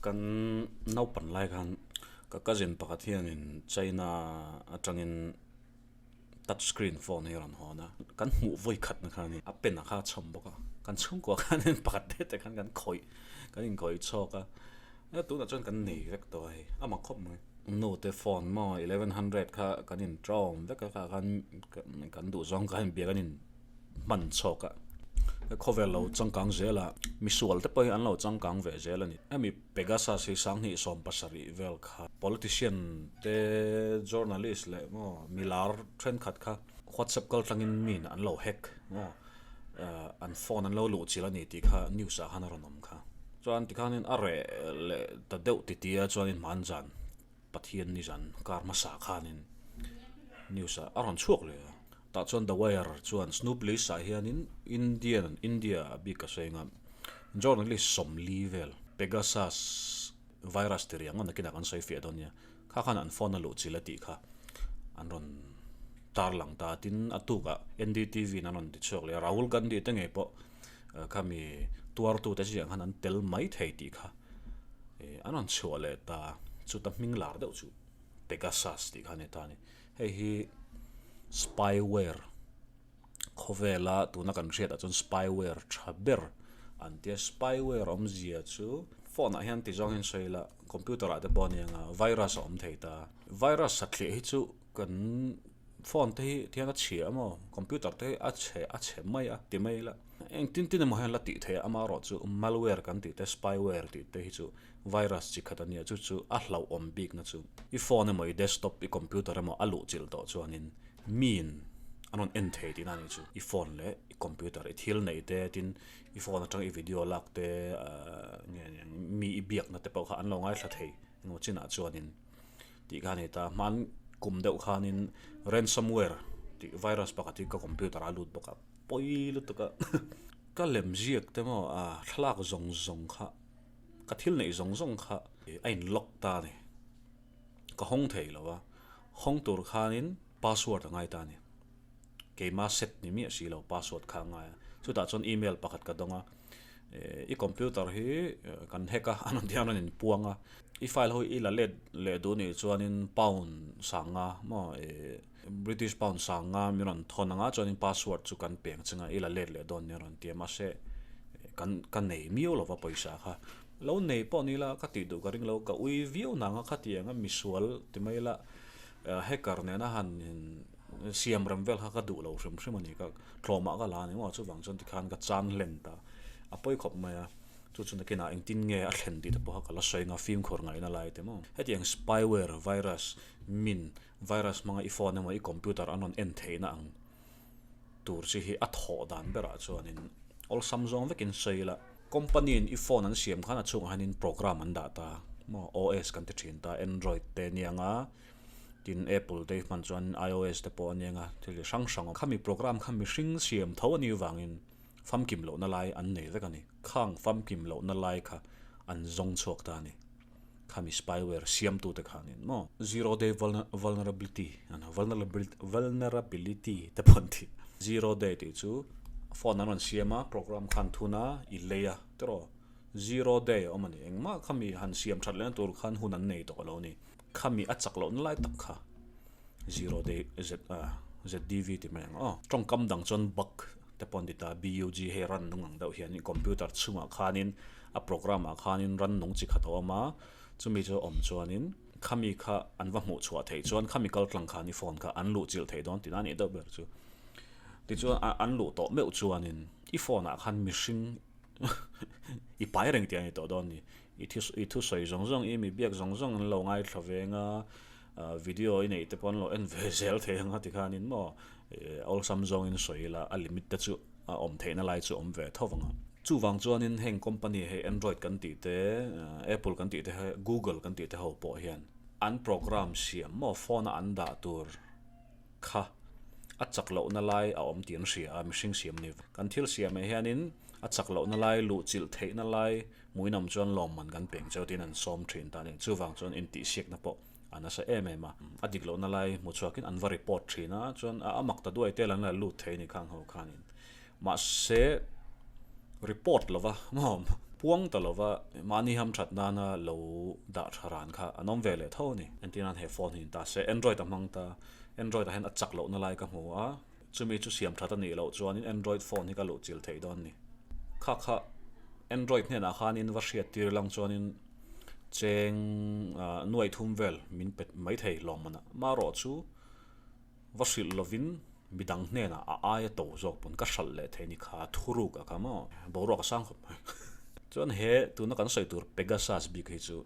Kan naupan lai khan ka cousin pakhat hianin China atangin touch screen phone hi a rawn hawn a, kan hmuh vawi khatna kha a ni. A pen a kha a chhawm bawk a, kan chhungkua khanin pakhat te te khan kan khawih, kan inkhawih chhawk a, tunah chuan kan nei vek tawh a hei, a mak khawp mai. Nu te phone maw 1100 kha kan in tawm vek a, kha khan kan duh zawng khan inbia kan in hman chhawk a, khawvel lo changkang zel a, misual te pawh hi an lo changkang ve zel a ni. Hemi Pegasus hi 2017 vel kha politician te journalist leh maw milar thenkhat kha WhatsApp kal tlangin min an lo hack maw an phone an lo luh chilh a ni tih kha news ah khan a rawn awm kha. Chuan tikhanin a reh leh ta deuh titia chuanin hmanzan Pathian nizan kar hmasa khanin news ah a rawn chhuak leh a. Tah chuan The Wire chuan Snoop List ah hianin Indian India a bik a sawi anga journalist 40 vel Pegasus virus ti riang a nakinah kan sawi fiah dawn nia. Kha khan an phone a luh chilh a tih kha an rawn tarlang ta tin a tukah NDTV in an rawn ti chhuak leh a. Rahul Gandhi te ngei pawh khami tuartute chiah khan an tel mai thei tih kha an rawn chhuah leh ta. Chuta hming lar deuh chu Pegasus tih kha a ni ta a ni. Hei hi spyware khawvela tuna kan hriatah chuan spyware tha ber an tia. Spyware awmzia chu phone ah hian ti zawng hian sawi ila computer ah te pawh a ni ang a virus a awm thei ta. Virus satliah hi chu kan phone te hi tihian a chhia emaw computer te hi a chhe a chhe mai a ti mai ila engtin tin emaw hian la tih theih a amaherawh chu malware kan tih te spyware tih te hi chu virus chi khat a nia chu chu a hlauhawm bikna chu i phone emaw i desktop i computer emaw a luh chilh tawh chuanin miin an rawn en thei tihna a nih chu i phone leh i computer i thil neih te tin i phone atanga i video lak te ahh nge mi i biakna te pawh kha an lo ngaithla thei engemaw chinah chuanin tih kha a ni ta hman kum deuh khanin ransomware tih virus pakhat hi ka computer ah a lut bawk a pawi lutuk a ka lem ziak te maw ah thlalak zawng zawng kha ka thil neih zawng zawng kha a in lock ta a ni ka hawng thei lo a hawng tur khanin password a ngai ta a ni keima set ni miah si lo password kha a ngai a chutah chuan email pakhat ka dawng a i computer hi kan hack a an rawn ti a an rawn inpuang a i file ho i la let leh duh nih chuanin pound sanga maw British pound sanga min rawn thawn anga chuanin password chu kan peng chunga i la let leh dawn nia rawn ti a mahse kan ka nei miau lova pawisa kha lo nei pawh ni la ka tih duh ka ring lo ka ui viau nang a khatiang a misual ti mai la hacker nena han siam rem vel kha ka duh lo hrim hrim a ni ka tlawmah ka la a ni maw chuvang chuan tikhan ka chan hlen ta a pawi khawp mai a chu chu nakinah engtin nge a thlen tih te pawh kha ka la sawi anga fimkhur ngaihna lai te maw hetiang spyware virus min virus hmanga i phone emaw i computer an rawn en theihna ang tur chi hi a thawh dan berah chuanin awlsam zawng vekin sawi ila company in i phone an siam khan a chhungah hianin program an dah ta maw OS kan ti thin ta android te anianga tin apple te hman chuan ios te pawh aniang a thil chi hrang hrang khami program kha mihring siam tho a nih vangin famkim lohna lai an nei vek a ni khang famkim lohna lai kha an zawng chhuak ta a ni khami spyware siamtu te khanin maw zero day vulnerability vulnerability te pawh an ti zero day tih chu phone an rawn siam a program khan thun a i lei a tiraw zero day a awm a ni engmah khami han siam that lehna tur khan hun an nei tawh lo a ni khami a chak lohna lai tak kha zero day z zdv ti mai ang aw tawngkam dang chuan bug te pawh an ti ta bug hei ran nung ang deuh hian computer chhungah khanin a program ah khanin ran nung chi khat a awm a chumi chu a awm chuanin khami kha an va hmuh chhuah theih chuan khami kal tlang khan i phone kha an luh chilh theih dawn tihna a nih deuh ber chu tichuan an luh tawh meuh chuanin i phone ah khan mihring i pai reng tih a ni tawh dawn a ni i thu i thusawi zawng zawng i mi biak zawng zawng an lo ngaithla veng a video i neih te pawh an lo en ve zel thei ang a tikhanin maw awlsam zawngin sawi ila a limit te chu a awm theihna lai chu awm ve tho vang a. Chuvang chuanin heng company hei Android kan tih te, Apple kan tih te, Google kan tih te ho pawh hian an program siam maw phone a an dah tur kha a chak lohna lai a awm tih an hria a, mihring siam ni. Kan thil siamah hianin a chak lohna lai, luhchilh theihna lai hmuinawm chuan lawmman kan peng cheu tiin an sawm thin ta a ni. Chuvang chuan intihsiakna pawh a nasa em em a, a dik lohna lai hmu chhuakin an va report thin a, chuan a mak ta duai tel an la lut thei a ni khang ho khanin. Mahse report lova maw Puang ta lova mahni hamthat nana lo dah tha ran kha an awm ve leh tho a ni. Entir nan he phone hi in ta se Android a hmang ta, Android ah hian a chak lohna lai ka hmu a, chumi chu siam that a nih loh chuanin Android phone hi ka luh chil theih dawn a ni. Kha kha Android hnenah khanin va hriat tir lang chuanin cheng nuai thum vel min pe mai thei lawmmanah marawh chu Va hrilh lovin midang hnenah a aia to zawk pawn ka hralh leh thei ni kha thuruk a kha maw boruak a sang khawp mai. Chuan he tuna kan sawi tur Pegasus bik hi chu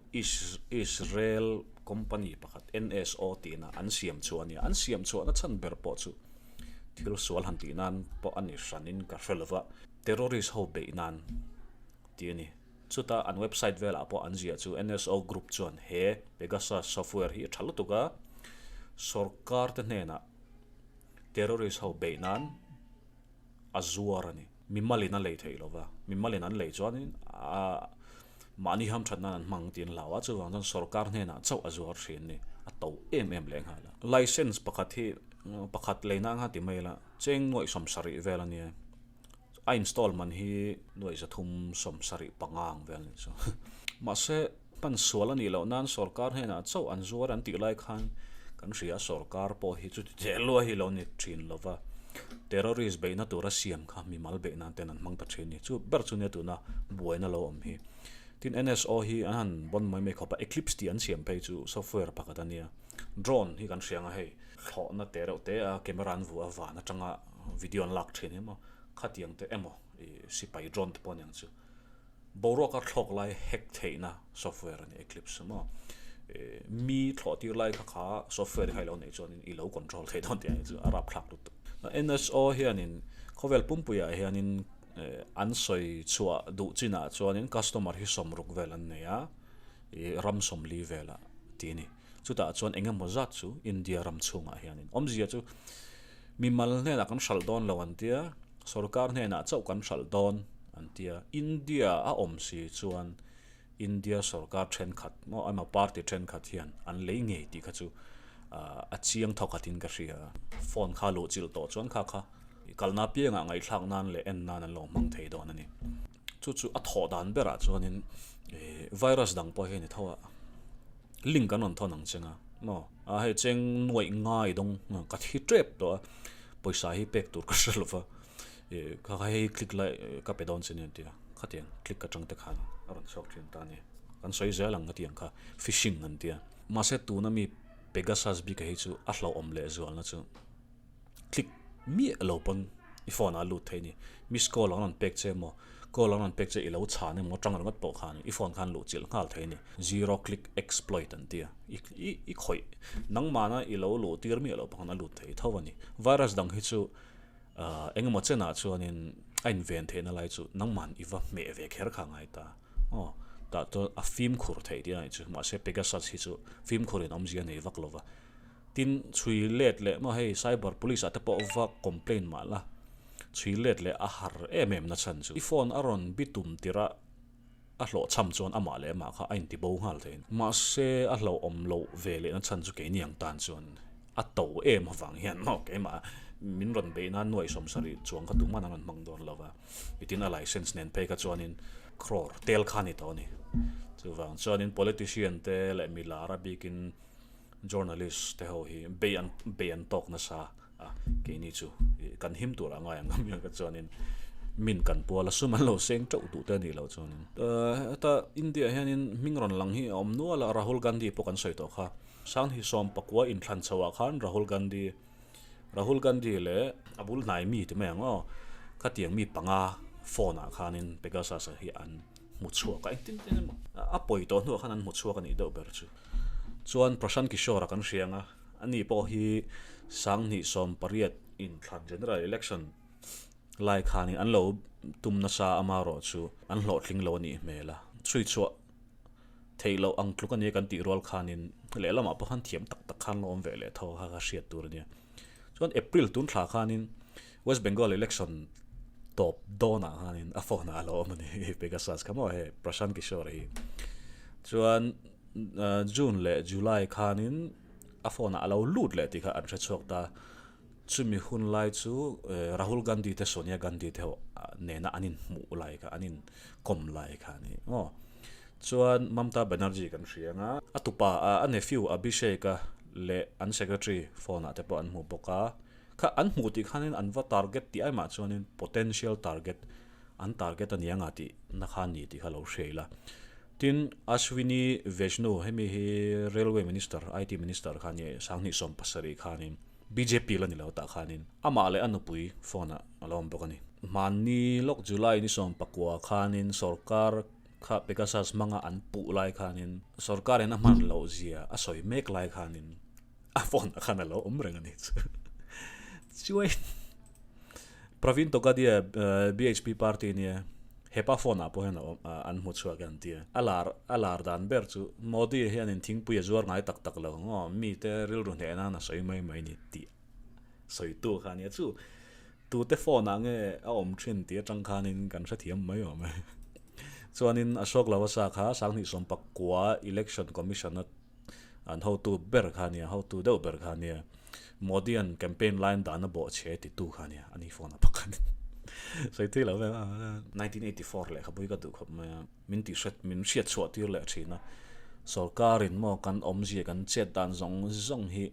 Israel company pakhat NSO tihna an siam chhuah a nia. An siam chhuahna chhan ber pawh chu thil sual han tih nan pawh a ni hranin ka hre lova, terrorist ho beih nan tih a ni. Chuta an website velah pawh an ziah chu NSO Group chuan he Pegasus software hi a tha lutuk a, sorkar te hnenah terrorist ho beih nan a zuar a ni. Mimalin a lei theih lo va, mimalin an lei chuanin a mahni hamthat nan an hmang tih an hlau a, chuvang chuan sorkar hnenah chauh a zuar thin a ni, a to em em leh nghal a. License pakhat hi pakhat leina ang kha ti mai ila cheng nuaih 70 vel a nia. A install man hi nuaih 375 ang vel ni chu. Mahse, hman sual a nih loh nan sorkar hnenah chauh an zuar an tih lai khan kan hria a, sorkar pawh hi chuti zel lua hi lo ni thin lo va, terrorist beihna tura siam kha mimal beih nan ten an hmang ta thin ni. Chu ber chu nia tuna buaina lo awm hi. Tin, NSO hi an han bon mai mai khawp a, Eclipse tih an siam phei chu software pakhat a nia. Drone hi kan hria ang a hei, thlawhna te reuh te a camera an vuah a van atanga video an lak thin hi maw khatiang te emaw ih sipai drone te pawh aniang chu boruak a thlawk lai hack theihna software a ni eclipse maw ih mi thlawh tir lai kha kha software kha ilo neih chuanin ilo control theih dawn tih ang chu a rapthlak lutuk NSO hianin khawvel pumpuiah hianin an sawi chhuah duh chinah chuanin customer hi 60 vel an nei a ih ram 40 velah tih a ni chutah chuan eng emaw zat chu India ram chhungah hianin awmzia chu. Mimal hnenah kan hralh dawn lo an tia, sorkar hnenah chauh kan hralh dawn an tia. India a awm si chuan India sorkar thenkhat maw emaw party thenkhat hian an lei ngei tih kha chu a chiang thawkhatin ka hria. Phone kha luh chilh tawh chuan kha kha kalna piangah ngaihthlak nan leh en nan an lo hmang thei dawn a ni. Chu chu a thawh dan berah chuanin virus dang pawh hi a ni tho a. Link an rawn thawn ang cheng a maw a hei cheng nuaih ngai dawng ka thi tep tawh a pawisa hi pek tur ka hre lo va ih kha kha hei click lai ka pe dawn che nia an ti a khatiang click atang te khan a rawn chhuak thin ta a ni kan sawi zel ang khatiang kha phishing an ti a mahse tuna mi Pegasus bik a hi chu a hlauhawm leh zualna chu. Click miah lo pawn i phone ah a lut thei a ni. Miss call ang rawn pek che emaw, call ang rawn pek che i lo chhan emaw atang ringawt pawh khan i phone khan luh chilh nghal thei a ni. Zero click exploit an ti a, i i i khawih nangmahna i lo luh tir miah loh pawh khan a lut thei tho a ni. Virus dang hi chu ah eng emaw chenah chuanin a inven theihna lai chu nangmahn i va hmeh ve kher kha ngai ta. Aw, tah chuan a fimkhur theih tih a nih chu. Mahse Pegasus hi chu fimkhurin awmzia a nei vak lo va. Tin, chhui let leh maw hei cyber police ah te pawh va complaint mah la, chhui let leh a har em em na chhan chu. I phone a rawn bi tum tirh a, a hlawh chham chuan amah leh amah kha a inti bo nghal thei. Mahse a hlauhawm loh ve leh na chhan chu keini ang tan chuan a to em avang hian maw keimah min rawn beih nan nuaih 70 chuang kha tuman an rawn hmang dawn lo va, itin a license nen phei kha chuanin crore tel kha a ni tawh a ni. Chuvang chuanin politician te leh milar a bikin Journalist te ho hi bei an bei an tawk nasa a, keini chu kan him tur a ngai ang amiang ka chuanin min kan pual a sum an lo seng teuh duh te a nih loh chuanin. Heta India hianin hming rawn lang hi a awm nual a, Rahul Gandhi pawh kan sawi tawh kha. Sanghi 19 inthlan chho ah khan Rahul Gandhi Rahul Gandhi leh a bul hnai mi ti mai ang aw, khatiang mi panga phone ah khanin Pegasus hi an hmu chhuak a, engtin tin emaw a pawi tawh hnuah khan an hmu chhuak a nih deuh ber chu. Chuan Prashant Kishore-a kan hria ang a, ani pawh hi 2018 inthlan General Election lai khanin an lo tum nasa amarawh chu an hlawhtling lo a nih hmel a, chhui chhuah theih loh ang tluk a nia kan tih rual khanin lehlamah pawh khan thiam tak tak khan la awm ve leh tho kha ka hriat tur a nia. Chuan April tun thla khanin West Bengal election tawp dawnah khanin a phone ah a lo awm a ni Pegasus kha maw hei Prashant Kishore hi. Chuan June leh July khanin a phone ah a lo lut leh tih kha an hre chhuak ta. Chumi hun lai chu Rahul Gandhi te Sonia Gandhi te ho nena an inhmuh lai kha, an inkawm lai kha a ni maw. Chuan Mamta Banerjee kan hria ang a, a tupa a nephew Abhishek-a leh an secretary phone ah te pawh an hmu bawk a. Kha an hmuh tih khanin an va target tih aimah chuanin potential target an target a nia nga tih na kha a ni tih kha lo hria ila. Tin, Ashwini Vaishnaw hemi hi Railway Minister, IT Minister kha a ni 2017 khanin bjp la ni lo tah khanin amah leh a nupui phone ah a lo awm bawk a ni. Hmanni lawk July ni 19 khanin sorkar kha Pegasus hmanga an puh lai khanin sorkarin a hman loh zia a sawi mek lai khanin a phone ah khan a lo awm reng a ni chu. Chuai Praveen Togadia BHP party nia hepa phone ah pawh hian a awm an hmu chhuak an tia. A lar a lar dan ber chu Modi hianin thingpui a zuar ngai tak tak lo maw mite rilru hneh nan a sawi mai mai ni tih sawitu kha ania chu tute phone ah nge a awm thin tih atang khanin kan hrethiam mai awm e. Chuanin Ashok Lavasa kha 2019 Election Commission a An hotu ber kha ania, hotu deuh ber kha ania. Modi-a'n campaign laiin dan a bawh che titu kha ania, ani phone a pakhat. Sawi thui lo vel a. 1984 lehkhabui ka duh khawp mai a, min tih hret, min hriat chhuah tir leh thin a. Sorkarin maw kan awmzia, kan chet dan zawng zawng hi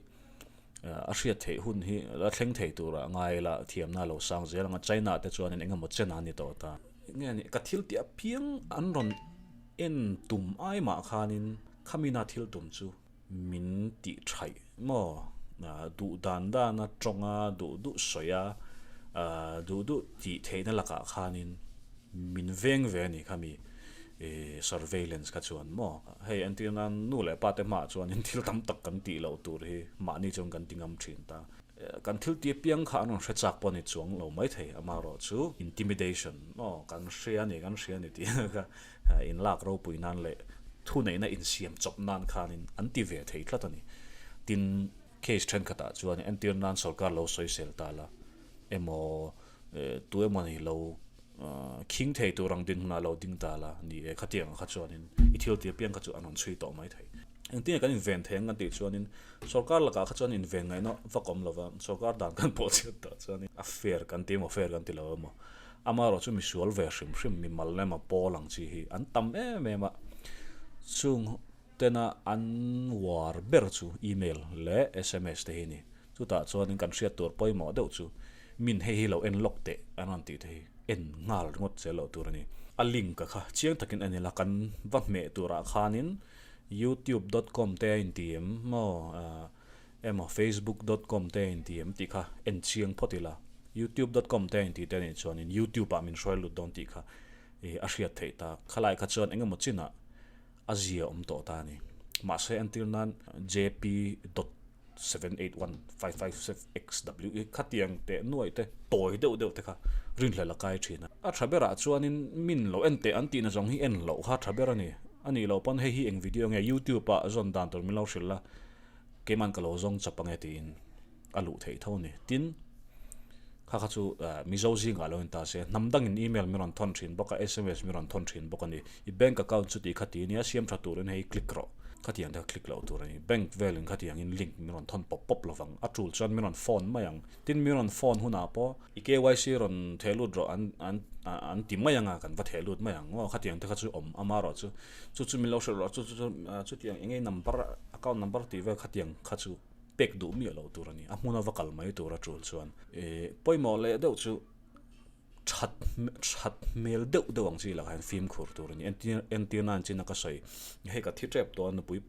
a hriat theih hun hi la thleng thei turah ngai la thiamna a lo sang zel ang a. China te chuanin eng emaw chen a ni tawh ta. Nge ni, ka thil tih apiang an rawn en tum ai mah khanin Khamina thil tum chu min tih thaih maw? Duh dan dana tawnga duh duh sawi a, duh duh tih theihna lakah khanin min veng ve a ni khami surveillance kha chuan maw? Hei entir nan nu leh pa te hmaah chuanin thil tam tak kan tih loh tur hi mahni chuan kan ti ngam thin ta. Kan thil tih apiang kha an rawn hre chak pawh a ni chuang lo maithei amaherawh chu intimidation maw kan hria a ni kan hria a ni tih kha Inlak ropui nan leh thuneihna insiam chawp nan khanin an ti ve thei tlat a ni. Tin, case thenkhatah chuan entir nan sorkar lo sawisel ta la emaw tu emaw ni lo khing thei tur ang dinhmunah lo ding ta la ni e, khatiang kha chuanin i thil tir piang kha chu an rawn chhui tawh mai thei. Engtin nge kan inven thei ang kan tih chuanin sorkar lakah kha chuan inven ngaihna vak awm lova, sorkar dan kan pawh chhiat tawh chuanin a fair kan ti emaw fair kan ti lo emaw Amaherawh chu misual ve hrim hrim, mimal emaw pawl ang chi hi an tam em em a. Chung tena an uar ber chu email leh sms te hi a ni. Chutah chuanin kan hriat tur pawimawh deuh chu min hei hi lo en lawk teh an rawn tih te hi en nghal ringawt zel loh tur a ni. A link a kha chiang takin en ila kan va hmeh turah khanin youtube dot com te a inti em maw Emaw Facebook dot com te a inti em tih kha en chiang phawt ila, YouTube dot com te a inti te anih chuanin YouTube ah min hruai lut dawn tih kha a hriat theih ta. Khalai kha chuan engemaw chinah a zia awm tawh ta a ni. Mahse entir nan JP dot 781557XW i khatiang teh nuaih te tawi deuh deuh te kha rinhlelh a kai thin a. A tha berah chuanin min lo en teh an tihna zawng hi en loh kha tha ber a ni. A nih loh pawn hei hi eng video nge YouTube ah zawn dan tur min lo hrilh a. Keiman ka lo zawng chap ange tiin a luh theih tho a ni. Tin, kha kha chu Mizo zingah lo in ta se, hnam dangin email min rawn thawn thin bawk a, sms min rawn thawn thin bawk a ni. I bank account chu tih kha ti ania, siam tha turin hei click rawh. Khatiang te kha click loh tur a ni. Bank velin khatiangin link min rawn thawn pawp pawp lovang. A tul chuan min rawn phone mai ang. Tin, min rawn phone hunah pawh i KYC rawn theh lut rawh an an an ti mai ang a, kan va theh lut mai ang. Aw khatiang te kha chu awm amaherawh chu chu chu min lo hrilh rawh chu chu chu chutiang eng nge number account number tih vel khatiang kha chu pek duh miah loh tur a ni. A hmuna va kal mai tur a tul chuan ih pawimawh leh deuh chu that that hmel deuh deuh ang chi lakah hian fimkhur tur a ni. Entir entir nan chin a ka sawi hei ka thi tep tawh a nupui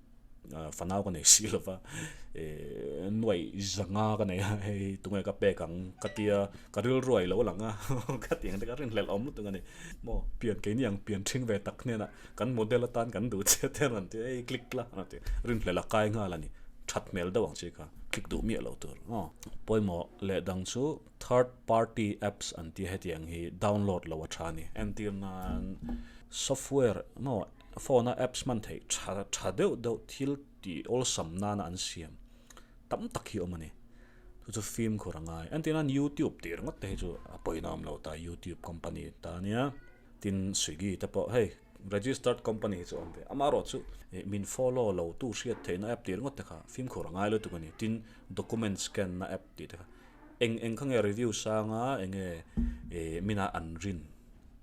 fanau ka nei si lova ih nuaih zanga ka nei a hei tunge ka pek ang ka tia ka rilruai lo lang a khatiang te ka rinhlelh awm lutuk a ni. Maw pian keini ang pian thing ve tak hnenah kan model atan kan duh che te an rawn ti a hei click la an rawn ti rinhlelh a kai nghal a ni that hmel deuh ang chi kha click duh miah loh tur aw. Pawimawh leh dang chu third party apps an tia hetiang hi download loh a tha a ni. Entir nan software maw phone a apps hman theih tha tha deuh deuh thil tih awlsam nana an siam tam tak hi awm a ni. Chu chu fimkhur a ngai. Entir nan YouTube tih ringawt te hi chu a pawina awm lo ta YouTube company ta ania. Tin Swiggy te pawh hei registered company hi chu awm ve. Amaherawh chu min follow lo tu hriat theihna app tih ringawt te kha fimkhur a ngai lutuk a ni. Tin document scan na app tih te kha. Eng eng kha nge review sanga enge mina an rin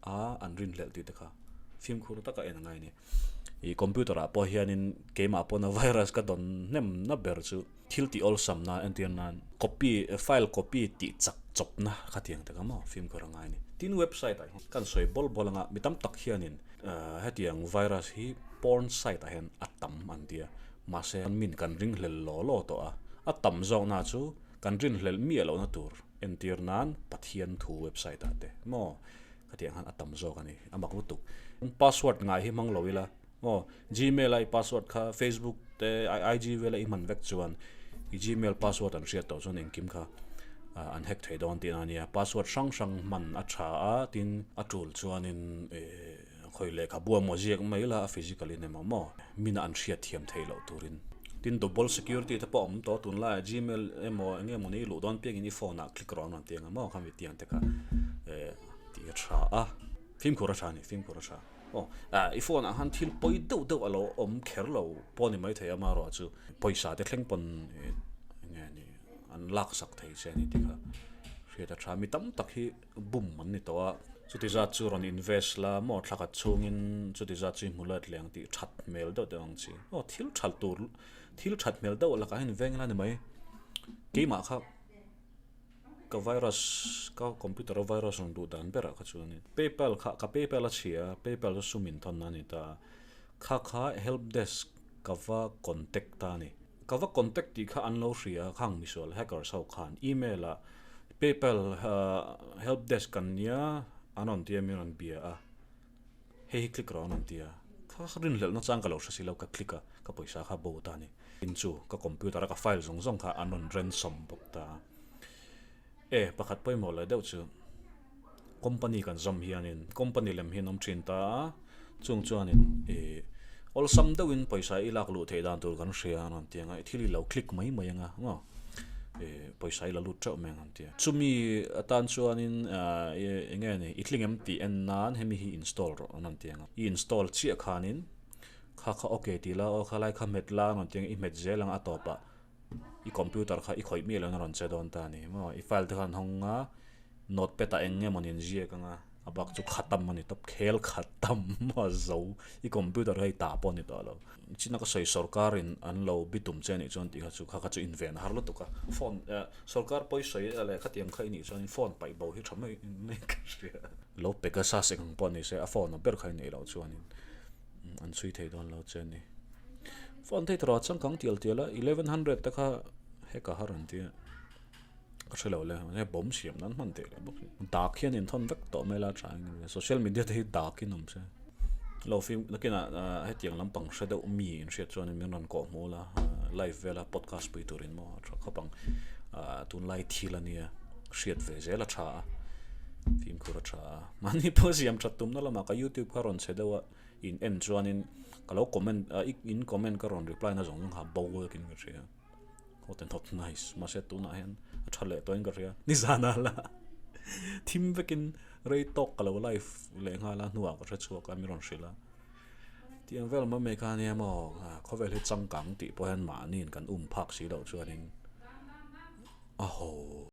a an rin hlelh tih te kha fimkhur taka en a ngai a ni. Ih computer ah pawh hianin keimah pawna virus ka dawn hnem na ber chu thil tih awlsam na entir nan copy file copy tih chak chawp na kha tiang tak a maw fimkhur a ngai a ni. Tin website ah hian kan sawi bawl bawl anga mi tam tak hianin hetiang virus hi porn site ah hian a tam an ti a mahse min kan ring hlel law law tawh a a tam zawk na chu kan rinhlelh miah lohna tur entir nan Pathian thu website ah te maw khatiang khan a tam zawk a ni a mak lutuk. Password ngai hi hmang lo ila maw gmail a i password kha facebook te IG vela i hman vek chuan i gmail password an hriat tawh chuan engkim kha an hack thei dawn tihna a nia password hrang hrang hman a tha a tin a tul chuanin Khawi lehkhabu a maw ziak mai la a physical in emaw maw min an hriat thiam theih loh turin. Tin double security te pawh a awm tawh tunlaiah gmail emaw eng nge mawni i luh dawn piangin i phone ah click rawh an rawn ti ang a maw khami tiang te kha eh tih a tha a fimkhur a tha a ni fimkhur a tha aw ah i phone ah khan thil pawi deuh deuh a lo awm kher lo pawh a ni maithei amaherawh chu pawisa te thleng pawn eng nge ni an lak sak thei che a ni tih kha hriat a tha mi tam tak hi bum an ni tawh a, chuti zat chu rawn invest la maw thla khat chhungin chuti zat chu i hmu let leh ang tih that hmel deuh deuh ang chi. Aw thil that tur thil that hmel deuh lakah hian veng ila ni mai. Keimah kha ka virus ka computer a virus rawn duh dan berah kha chuanin paypal kha ka paypal a chhia a paypal chu sum inthawn na a ni ta a, kha kha help desk ka va contact ta a ni. Ka va contact tih kha an lo hria a, khang misual hackers ho khan email ah PayPal help desk kan nia an rawn tia min rawn bia a, hei hi click rawh an rawn tia, kha rinhlelh na chang ka lo hre si lo ka click a, ka pawisa kha bo ta a ni. Tin chu ka computer a ka file zawng zawng kha an rawn ransom bawk ta a. E pakhat pawimawh leh deuh chu company kan zawm hianin company lem hi an awm thin ta a, chung chuanin ih awlsam deuhin pawisa i lak luh theih dan tur kan hria an rawn ti ang a, i thil i lo click mai mai ang a maw ih pawisa i la lut teuh mai ang an ti a. Chumi atan chuanin ah eng nge ni i tling em tih en nan hemi hi install rawh an rawn ti ang a, i install chiah khanin kha kha okay tih la aw khalai kha hmet la an rawn ti ang a, i hmet zel ang a tawpah. I computer kha i khawih miah lohna rawn che dawn ta a ni maw? I file te khan hawng a, notepad ah eng nge maw nin ziak ang a, a bak chu khatam a ni tawp, khel khatam maw zo, i computer kha i tah pawh a ni tawh lo. China ka sawi sorkar in an lo bitum che a nih chuan tih kha chu kha kha chu inven a har lutuk a, phone eh sorkar pawi sawi leh khatiang kha i nih chuan phone paih bo hi tha mai mai ka hria. Lo Pegasus eng ang pawh ni se a phone a ber kha i neih loh chuanin an chhui thei dawn lo che a ni. Phone thei tawrh a changkang tial tial a 1100 te kha heka har an tia ka hre lo le he bomb siam nan hman theih leh bawk dak hian in thawn vek tawh mai la tha eng social media te hi dak in awm se lo film nakinah hetiang lampang hre deuh mi in hriat chuan min rawn kawh hmu la live vela podcast pui turin maw a tha khawp ang tunlai thil ania hriat ve zel a tha a fimkhur a tha a mahni pawh siam that tumna lamah ka youtube kha rawn che deuh a. In en chuanin ka lo comment a in comment ka rawn reply na zawng zawng kha bo vekin ka hria hot and hot nice mahse tunah hian a tha leh tawhin ka hria nizan ah la thim vekin rei tawk ka lo live leh nghal a hnuah ka hre chhuak a mi rawn hrilh a tiang vel mai mai kha ania maw khawvel hi changkang tih pawh hian mahniin kan um phak si loh chuanin a ho.